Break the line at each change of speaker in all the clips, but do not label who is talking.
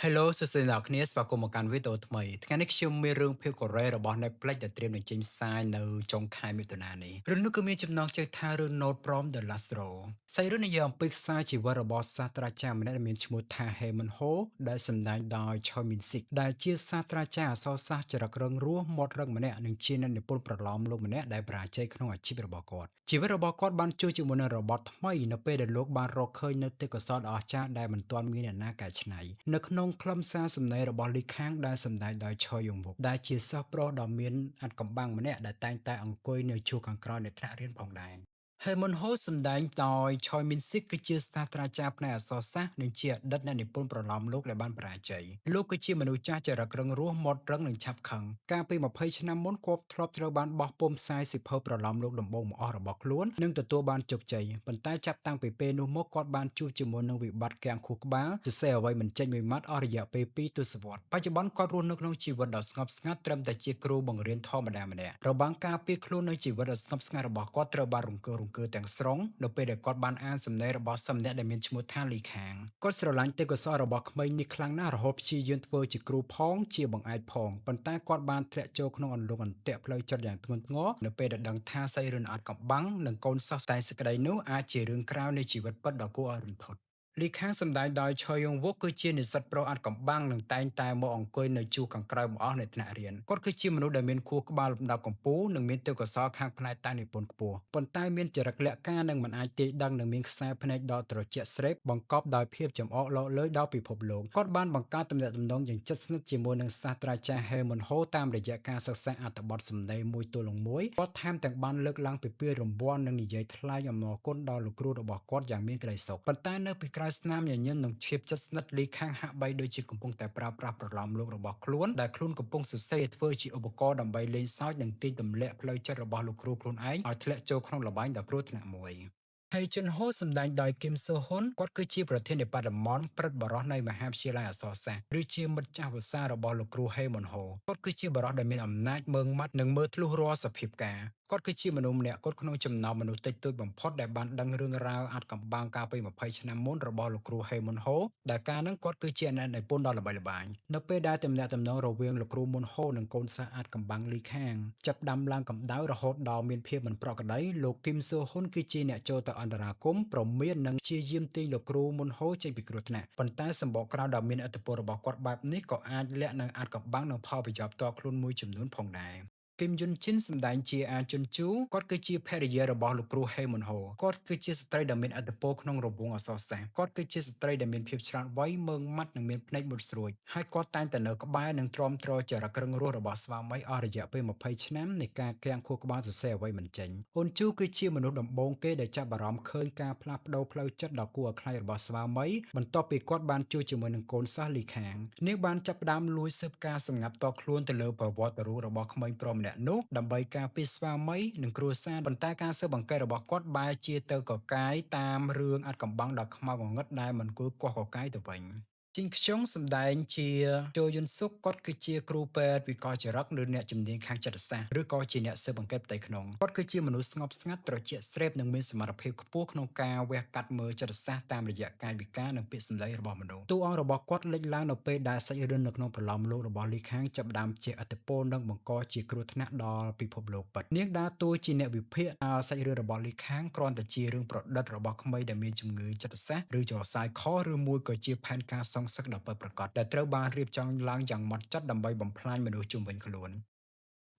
Hello សួស្តីអ្នកទាំងអស់គ្នាស្វាគមន៍មកកាន់វីដេអូថ្មីថ្ងៃនេះខ្ញុំមានរឿងភាពកូរ៉េរបស់ Netflix ដែលត្រៀមនឹងចេញផ្សាយនៅចុងខែមិថុនានេះរឿងនោះគឺមានចំណងជើងថារឿង Note from the Last Row សាច់រឿងនិយាយអំពីខ្សែជីវិតរបស់សាស្ត្រាចារ្យម្នាក់ដែលមានឈ្មោះថា Hae Mun Ho ដែលសម្ដែងដោយ Choi Min Sik ដែលជាសាស្ត្រាចារ្យអក្សរសាស្ត្រចរិតរឹងរូសមាត់រឹងម្នាក់និងជាអ្នកនិពន្ធប្រលោមលោកម្នាក់ដែលបរាជ័យក្នុងអាជីពរបស់គាត់ជីវិតរបស់គាត់បានជួបជាមួយនឹងរបត់ថ្មីនៅពេលដែលលោកបានរកឃើញនូវទេពកោសល្យដ៏អស្ចារ្យដែលមិនទាន់មានអ្នកណាកែច្នៃនៅក្នុងខ្លឹមសារសំណេររបស់លីខាងដែលសម្ដែងដោយឆយយងវុកដែលជាសិស្សប្រុសដ៏មានអាថ៌កំបាំងម្នាក់ដែលតែងតែអង្គុយនៅជួរខាងក្រោយនៃថ្នាក់រៀនផងដែរ ហេមុនហូសម្ដែងដោយឆយមីនស៊ីកគឺជាសាស្ត្រាចារ្យផ្នែកអក្សរសាស្ត្រនិងជាអតីតអ្នកនិពន្ធប្រលោមលោកដែលបានបរាជ័យលោកគឺជាមនុស្សចាស់ចរិតរឹងរូសមាត់រឹងនិងឆាប់ខឹងកាលពី20ឆ្នាំមុនគាត់ធ្លាប់ត្រូវបានបោះពុម្ពផ្សាយសៀវភៅប្រលោមលោកដំបូងបង្អស់របស់ខ្លួននិងទទួលបានជោគជ័យប៉ុន្តែចាប់តាំងពីពេលនោះមកគាត់បានជួបជាមួយនឹងវិបត្តិគាំងខួរក្បាលសរសេរអ្វីមិនចេញមួយម៉ាត់អស់រយៈពេល2ទសវត្សរ៍បច្ចុប្បន្នគាត់រស់នៅក្នុងជីវិតដ៏ស្ងប់ស្ងាត់ត្រឹមតែជាគ្រូបង្រៀនធម្មតាម្នាក់របាំងការពារខ្លួននៅជីវិតដ៏ស្ងប់ស្ងាត់របស់គាត់ត្រូវបានរង្គើរង្គើទាំងស្រុងនៅពេលដែលគាត់បានអានសំណេររបស់សិស្សម្នាក់ដែលមានឈ្មោះថាលីខាងគាត់ស្រឡាញ់ទេពកោសល្យរបស់ក្មេងនេះខ្លាំងណាស់រហូតព្យាយាមធ្វើជាគ្រូផងជាបង្អែកផងប៉ុន្តែគាត់បានធ្លាក់ចូលក្នុងអន្លង់អន្ទាក់ផ្លូវចិត្តយ៉ាងធ្ងន់ធ្ងរនៅពេលដែលដឹងថាសាច់រឿងអាថ៌កំបាំងនិងកូនសិស្សតែសក្តីនោះអាចជារឿងក្រៅនៃជីវិតពិតដ៏គួរឲ្យរន្ធត់លីខាងសម្ដែងដោយឆយងវុកគឺជានិស្សិតប្រុសអាថ៌កំបាំងនិងតែងតែមកអង្គុយនៅជួរខាងក្រៅបង្អស់នៃថ្នាក់រៀនគាត់គឺជាមនុស្សដែលមានខួរក្បាលលំដាប់កំពូលនិងមានទេពកោសល្យខាងផ្នែកតាំងនិពន្ធខ្ពស់ប៉ុន្តែមានចរិតលាក់ការនិងមិនអាចទាយដឹងនិងមានខ្សែភ្នែកដ៏ត្រជាក់ស្រេបបង្កប់ដោយភាពចំអកលក់លើយដល់ពិភពលោកគាត់បានបង្កើតទំនាក់ទំនងយ៉ាងជិតស្និទ្ធជាមួយនឹងសាស្ត្រាចារ្យហេមុនហូតាមរយៈការសិក្សាអត្ថបទសំណេរមួយទល់នឹងមួយគាត់ថែមទាំងបានលើកឡើងពីពានរង្វាន់និងនិយាយថ្លែងអំណរគុណដល់លោកគ្រូរបស់គាត់យ៉ាងមានក្តីសុខប៉ុន្តែនៅពីក្រោយស្នាមញញឹមនិងភាពជិតស្និទ្ធលីខាងហាក់បីដូចជាកំពុងតែប្រើប្រាស់ប្រលោមលោករបស់ខ្លួនដែលខ្លួនកំពុងសរសេរធ្វើជាឧបករណ៍ដើម្បីលេងសើចនិងទាញទម្លាក់ផ្លូវចិត្តរបស់លោកគ្រូខ្លួនឯងឲ្យធ្លាក់ចូលក្នុងល្បែងដ៏គ្រោះថ្នាក់មួយហើយជុនហូសម្ដែងដោយគឹមសូហ៊ុនគាត់គឺជាប្រធានដេប៉ាតឺម៉ង់ព្រឹទ្ធបុរសនៃមហាវិទ្យាល័យអក្សរសាស្ត្រឬជាមិត្តចាស់វស្សារបស់លោកគ្រូហេមុនហូគាត់គឺជាបុរសដែលមានអំណាចម៉ឺងម៉ាត់និងមើលធ្លុះរាល់សភាពការណ៍គាត់គឺជាមនុស្សម្នាក់គត់ក្នុងចំណោមមនុស្សតិចតួចបំផុតដែលបានដឹងរឿងរ៉ាវអាថ៌កំបាំងកាលពី20ឆ្នាំមុនរបស់លោកគ្រូហេមុនហូដែលកាលនោះគាត់គឺជាអ្នកនិពន្ធដ៏ល្បីល្បាញនៅពេលដែលទំនាក់ទំនងរវាងលោកគ្រូមុនហូនិងកូនសិស្សអាថ៌កំបាំងលីខាងចាប់ផ្ដើមឡើងកម្ដៅរហូតដល់មានភាពមិនប្រក្រតីលោកគឹមសូហ៊ុនគឺជាអ្នកចូលទៅអន្តរាគមន៍ព្រមាននិងព្យាយាមទាញលោកគ្រូមុនហូចេញពីគ្រោះថ្នាក់ប៉ុន្តែសម្បកក្រៅដ៏មានឥទ្ធិពលរបស់គាត់បែបនេះក៏អាចលាក់នូវអាថ៌កំបាំងនិងផលប្រយោជន៍ផ្ទាល់ខ្លួនមួយចំនួនផងដែរគឹមយុនជីនសម្ដែងជាអាជុនជូគាត់គឺជាភរិយារបស់លោកគ្រូហេមុនហូគាត់គឺជាស្ត្រីដ៏មានឥទ្ធិពលក្នុងរង្វង់អក្សរសាស្ត្រគាត់គឺជាស្ត្រីដែលមានភាពឆ្លាតវៃម៉ឺងម៉ាត់និងមានភ្នែកមុតស្រួចហើយគាត់តែងតែនៅក្បែរនិងទ្រាំទ្រចរិតរឹងរូសរបស់ស្វាមីអស់រយៈពេល20ឆ្នាំនៃការគាំងខួរក្បាលសរសេរអ្វីមិនចេញអូនជូគឺជាមនុស្សដំបូងគេដែលចាប់អារម្មណ៍ឃើញការផ្លាស់ប្ដូរផ្លូវចិត្តដ៏គួរឲ្យខ្លាចរបស់ស្វាមីបន្ទាប់ពីគាត់បានជួបជាមួយនឹងកូនសិស្សលីខាងនាងបានចាប់ផ្ដើមលួចស៊ើបការសម្ងាត់តខ្លួនទៅលើប្រវត្តិរូបរបស់ក្មេងប្រុសម្នាក់នោះដើម្បីការពារស្វាមីនិងគ្រួសារប៉ុន្តែការស៊ើបអង្កេតរបស់គាត់បែរជាទៅកកាយតាមរឿងអាថ៌កំបាំងដ៏ខ្មៅងងឹតដែលមិនគួរកោះកកាយទៅវិញជីងខ្យុងសម្ដែងជាជោយុនសុកគាត់គឺជាគ្រូពេទ្យវិកលចរិតឬអ្នកជំនាញខាងចិត្តសាស្ត្រឬក៏ជាអ្នកស៊ើបអង្កេតផ្ទៃក្នុងគាត់គឺជាមនុស្សស្ងប់ស្ងាត់ត្រជាក់ស្រេបនិងមានសមត្ថភាពខ្ពស់ក្នុងការវះកាត់មើលចិត្តសាស្ត្រតាមរយៈកាយវិការនិងពាក្យសម្ដីរបស់មនុស្សតួអង្គរបស់គាត់លេចឡើងនៅពេលដែលសាច់រឿងនៅក្នុងប្រលោមលោករបស់លីខាងចាប់ផ្ដើមជះឥទ្ធិពលនិងបង្កជាគ្រោះថ្នាក់ដល់ពិភពលោកពិតនាងដើរតួជាអ្នកវិភាគសាច់រឿងរបស់លីខាងគ្រាន់តែជារឿងប្រឌិតរបស់ក្មេងដែលមានជំងឺចិត្តសាស្ត្រឬចរសាយខឬមួយក៏ជាផែនការសងសឹកដ៏ពិតប្រាកដដែលត្រូវបានរៀបចំឡើងយ៉ាងហ្មត់ចត់ដើម្បីបំផ្លាញមនុស្សជុំវិញខ្លួន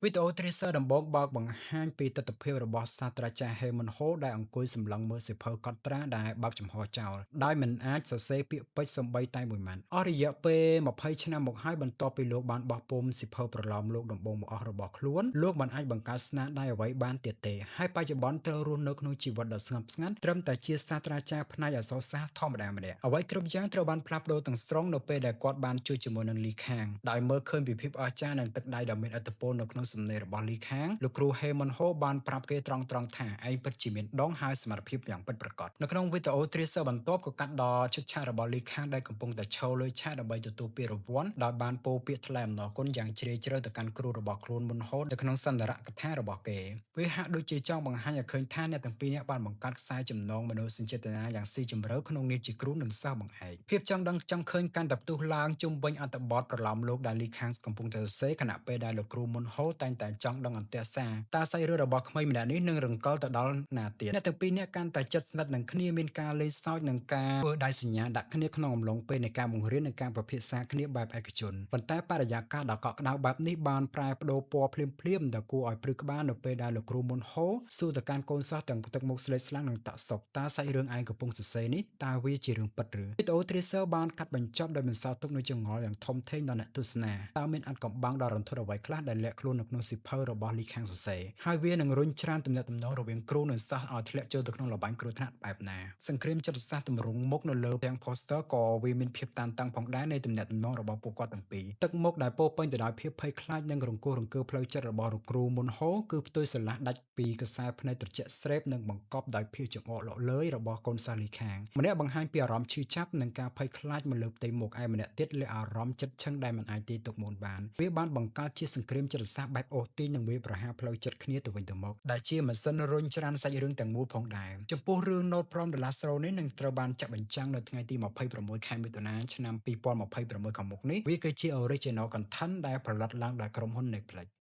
វីដេអូ Tracer ដំបូងបើកបង្ហាញពីទិដ្ឋភាពរបស់សាស្ត្រាចារ្យហេមុនហូដែលអង្គុយសម្លឹងមើលសៀវភៅកត់ត្រាដែលបើកចំហចោលដោយមិនអាចសរសេរពាក្យពេចន៍សូម្បីតែមួយម៉ាត់អស់រយៈពេល20ឆ្នាំមកហើយបន្ទាប់ពីលោកបានបោះពុម្ពសៀវភៅប្រលោមលោកដំបូងបង្អស់របស់ខ្លួនលោកមិនអាចបង្កើតស្នាដៃអ្វីបានទៀតទេហើយបច្ចុប្បន្នត្រូវរស់នៅក្នុងជីវិតដ៏ស្ងប់ស្ងាត់ត្រឹមតែជាសាស្ត្រាចារ្យផ្នែកអក្សរសាស្ត្រធម្មតាម្នាក់អ្វីគ្រប់យ៉ាងត្រូវបានផ្លាស់ប្ដូរទាំងស្រុងនៅពេលដែលគាត់បានជួបជាមួយនឹងលីខាងដោយមើលឃើញពីភាពអស្ចារ្យនិងទឹកដៃដ៏មានឥទ្ធិពលនៅក្នុង សំណេររបស់លីខាងលោកគ្រូហេមុនហូបានប្រាប់គេត្រង់ៗថាឯងពិតជាមានដងហើយសមត្ថភាពយ៉ាងពិតប្រាកដនៅក្នុងវីដេអូ teaser បន្ទាប់ក៏កាត់ដល់ឈុតឆាករបស់លីខាងដែលកំពុងតែឈរលើឆាកដើម្បីទទួលពានរង្វាន់ដោយបានពោលពាក្យថ្លែងអំណរគុណយ៉ាងជ្រាលជ្រៅទៅកាន់គ្រូរបស់ខ្លួនមុនហូតនៅក្នុងសន្ទរកថារបស់គេវាហាក់ដូចជាចង់បង្ហាញឲ្យឃើញថាអ្នកទាំងពីរនាក់បានបង្កើតខ្សែចំណងមនោសញ្ចេតនាយ៉ាងស៊ីជម្រៅក្នុងនាមជាគ្រូនិងសិស្សបង្អែកភាពចង់ដឹងចង់ឃើញកាន់តែផ្ទុះឡើងជុំវិញអត្ថបទប្រលោមលោកដែលលីខាងកំពុងតែសរសេរខណៈពេលដែលលោកគ្រូមុនហូតែងតែចង់ដឹងអន្ទះសារតើសាច់រឿងរបស់ក្មេងម្នាក់នេះនឹងរង្កិលទៅដល់ណាទៀតអ្នកទាំងពីរនាក់កាន់តែជិតស្និទ្ធនឹងគ្នាមានការលេងសើចនិងការធ្វើដៃសញ្ញាដាក់គ្នាក្នុងអំឡុងពេលនៃការបង្រៀននិងការពិភាក្សាគ្នាបែបឯកជនប៉ុន្តែបរិយាកាសដ៏កក់ក្ដៅបែបនេះបានប្រែប្ដូរពណ៌ភ្លាមៗដ៏គួរឲ្យព្រឺក្បាលនៅពេលដែលលោកគ្រូមុនហូសួរទៅកាន់កូនសិស្សទាំងទឹកមុខស្លេកស្លាំងនិងតាក់សុកតើសាច់រឿងឯងកំពុងសរសេរនេះតើវាជារឿងពិតឬវីដេអូ teaser បានកាត់បញ្ចប់ដោយបន្សល់ទុកនូវចម្ងល់យ៉ាងធំធេងដល់អ្នកទស្សនាតើមានអាថ៌កំបាំងដ៏រន្ធត់អ្វីខ្លះដែលលាក់ខ្លួននៅក្នុងសៀវភៅរបស់លីខាងសរសេរហើយវានឹងរុញច្រានទំនាក់ទំនងរវាងគ្រូនិងសិស្សឲ្យធ្លាក់ចូលទៅក្នុងល្បែងគ្រោះថ្នាក់បែបណាសង្គ្រាមចិត្តសាស្ត្រទម្រង់មុខនៅលើទាំង poster ក៏វាមានភាពតានតឹងផងដែរនៃទំនាក់ទំនងរបស់ពួកគាត់ទាំងពីរទឹកមុខដែលពោរពេញទៅដោយភាពភ័យខ្លាចនិងរង្គោះរង្គើផ្លូវចិត្តរបស់លោកគ្រូមុនហូគឺផ្ទុយស្រឡះដាច់ពីក្រសែភ្នែកត្រជាក់ស្រេបនិងបង្កប់ដោយភាពចំអកលក់លើយរបស់កូនសិស្សលីខាងម្នាក់បង្ហាញពីអារម្មណ៍ឈឺចាប់និងការភ័យខ្លាចមកលើផ្ទៃមុខឯម្នាក់ទៀតលាក់អារម្មណ៍ចិត្តឈឹងដែលមិនអាចទាយទុកមុនបានវាបានបង្កើតជាសង្គ្រាមចិត្តសាស្ត្របែបអូសទាញនិងវាយប្រហារផ្លូវចិត្តគ្នាទៅវិញទៅមកដែលជាម៉ាស៊ីនរុញច្រានសាច់រឿងទាំងមូលផងដែរចំពោះរឿង Note from the Last Row នេះនឹងត្រូវបានចាក់បញ្ចាំងនៅថ្ងៃទី26ខែមិថុនាឆ្នាំ2026ខាងមុខនេះវាគឺជា original content ដែលផលិតឡើងដោយក្រុមហ៊ុន Netflix។